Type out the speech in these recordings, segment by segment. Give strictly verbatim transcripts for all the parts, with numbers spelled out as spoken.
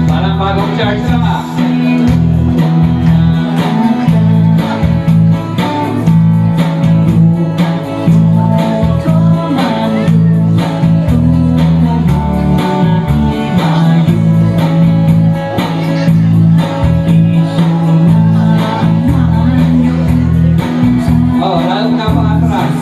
Parang bagong charge lang, ah. Oh, lalong napakatras.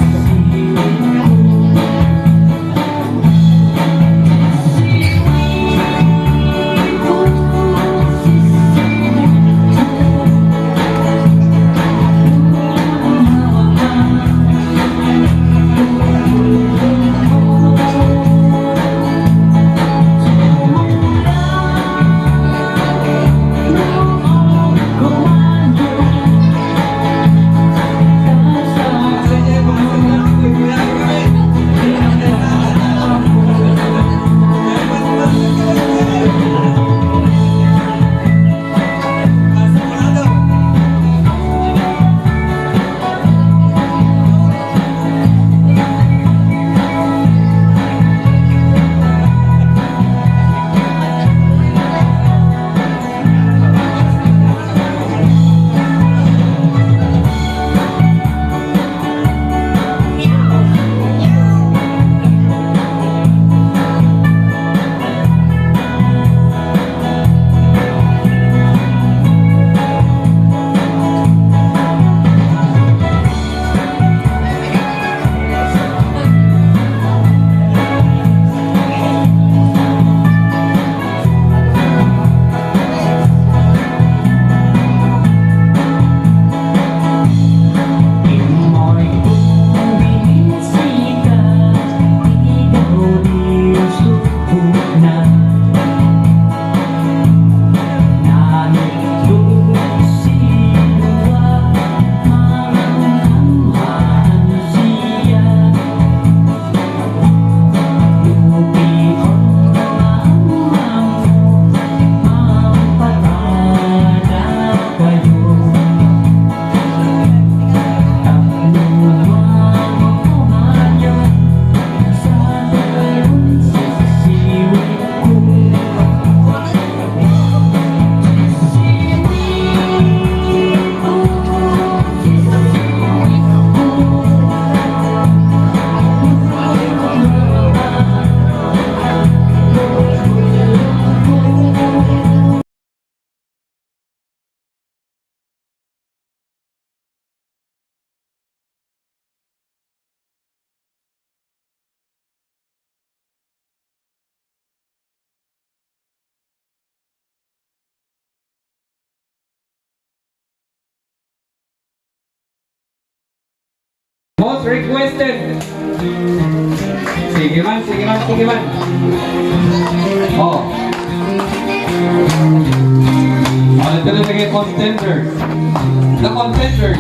Most requested. Sige man, sige man, sige man. Oh. Ano talaga yung contender? The contender.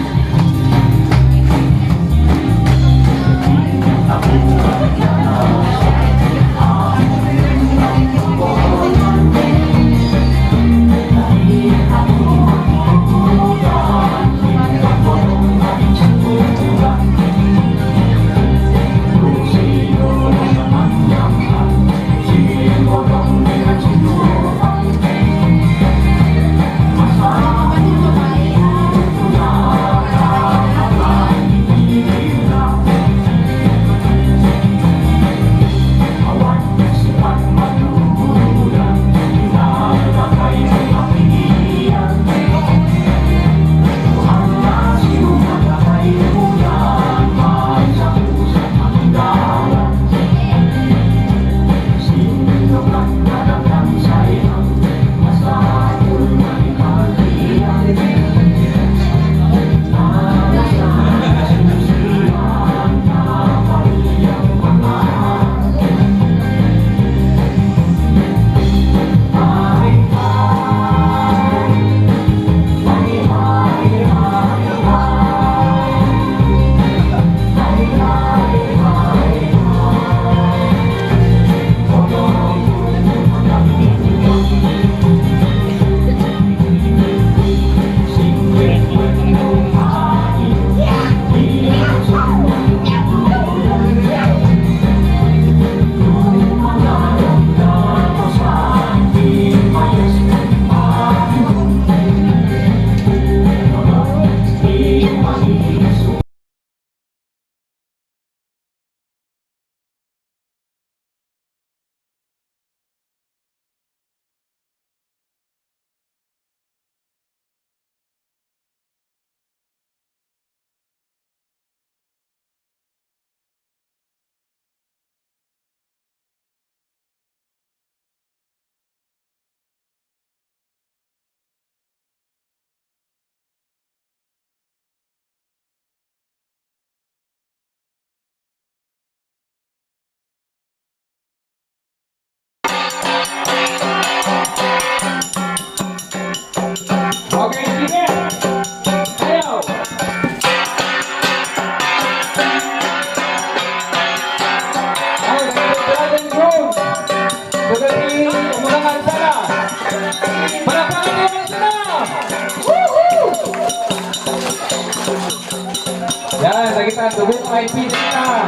Kita dugong I P dita.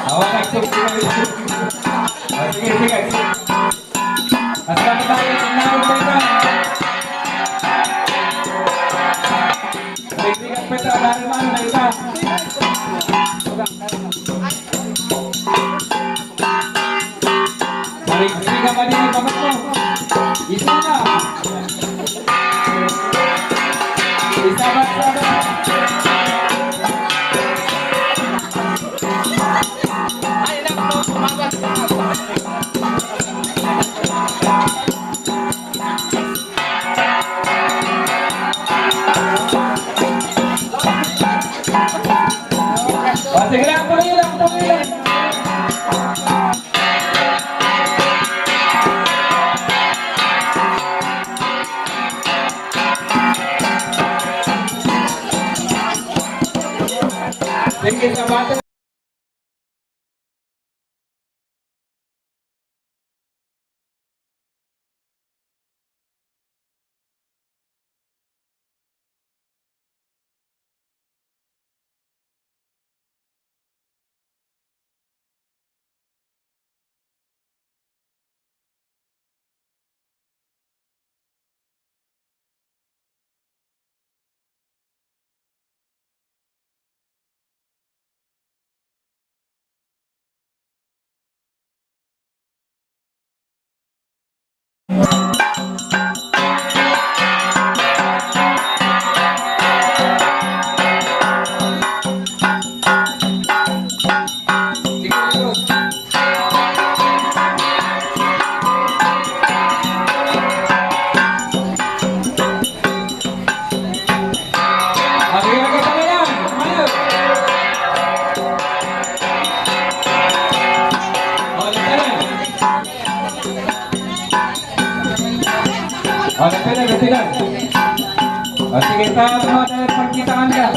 Awan, agsuk, sige, sige. Ah, sige, sige, sige. Mas kapit tayo, tingnan mo, tingnan. Sige, sige, Petra, dahil mo, ano na isa? Sige, sige, pa din, ipabak mo. Isa na. Isa ba, isa ba? Ay, nako, umabot. O, sige lang, tuloy lang, tuloy lang. Sige, sa bata. O, nagpinag, nagpinag. O, sige, ta, mga dahil pagkitaan ka.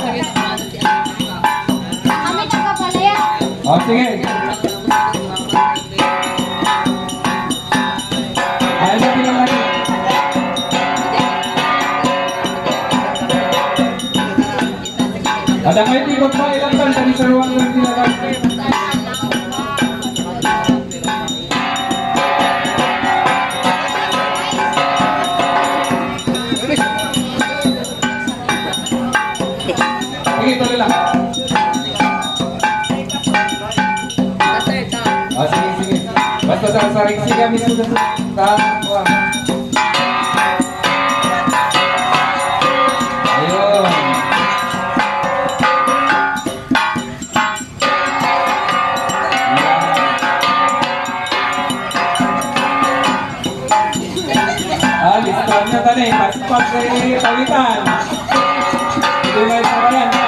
Kami taga Palaya. O, sige. Ay, nagpinag lagi. Ada kayo, di ba, ilang tan, tadi sa ruang ng tinagal. Sige, tuloy lang. Ah, sige, sige. Basta sa, sa ring siga mismo na ta, kuha. Ayun. Ah, listahan na tani. Paspas sa kawitan. Hindi may sabayan na.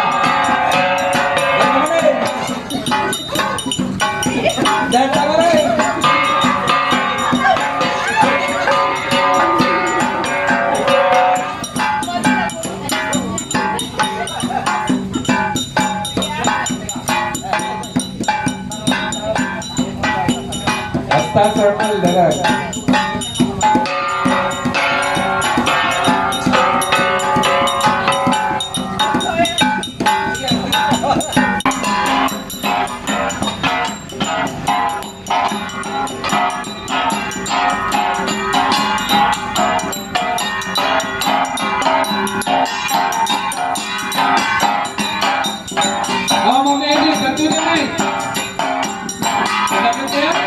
Data mo rin. Hasta Sir Mal, dalag. Oh, Ma'am Edith, nandun na, eh. Malapit na yan.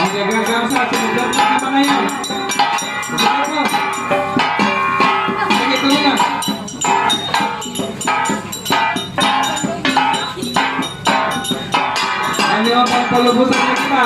Ang dagang gamsa, tinanggap na ka ngayon. Tinanggap mo. Sige, tuloy na. Ano ang pampalubusan na kita?